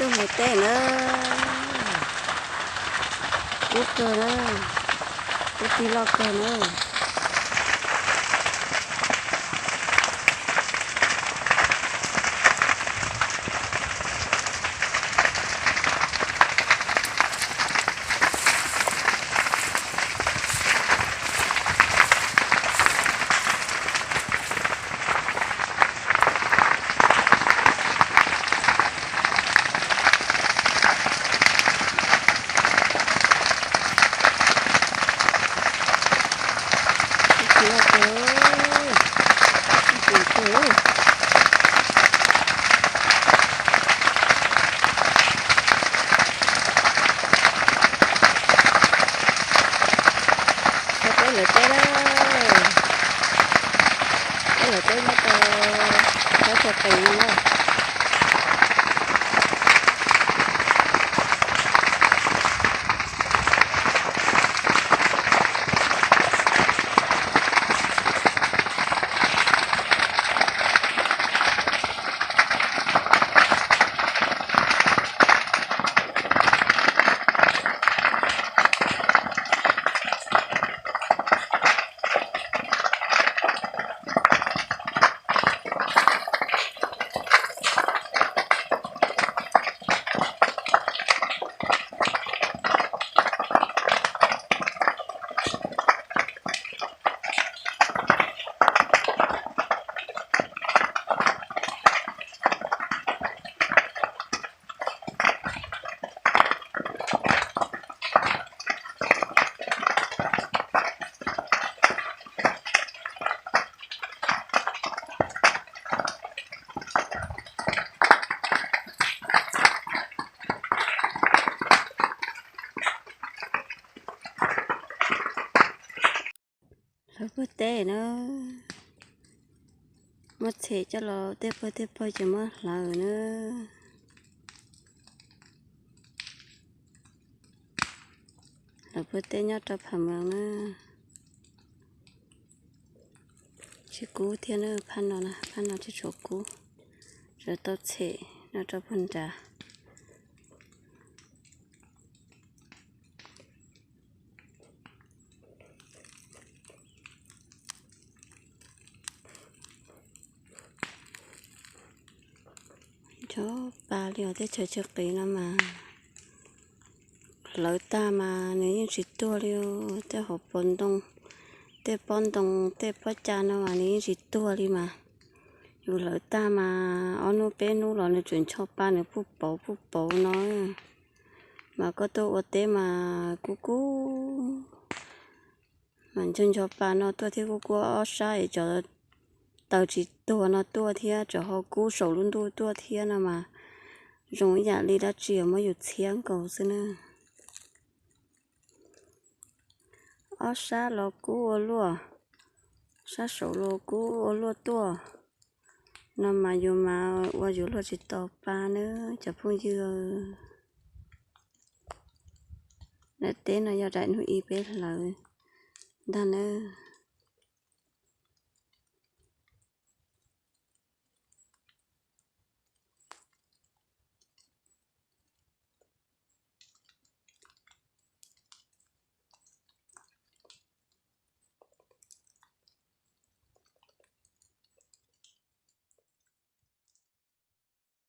Tus hluav taws na, kub kawg na, kub tij loj kawg na. Peb lawv teb na, peb lawv teb muab tau, tau txhua qis na. Lawv puag teb na, muab txhem coj los tej pawg tej pawg ces muab hlawv na. Lawv puag teb nyob rau pham mees na. Tsis kub thiab na, phab no, phab no tsis tshua kub, tsuas tau txhem no rau puag nrad. Cov pa li os, teb chaws tsis qis no mas hlawv tag mas nws yeej tsis tuag li. Tej hauv paus ntoo, tej pob ntoo, tej pob ca no mas nws yeej tsis tuag li mas. Yus hlawv tag mas ob hnub peb hnub los nws tseem ncho pa, nws puj pauv puj pauv no. Mas koj tuaj ua teb mas kub kub, mas ncho ncho pa no tuaj thiab kub kub ob sab es cov taws tsis tuag no tuaj thiab, cov ho kub saum lub ntuj tuaj thiab no mas zoo ib yam li dab tsi muab yus txhiab nkaus xwb na. Ob sab los kub ua luaj, sab saud los kub ua luaj tuaj, no mas yus mas ua yus luag tsis tau pa nawb cov phooj ywg. Daim teb no yog daim hnub ib peb hlawv ntag nawb.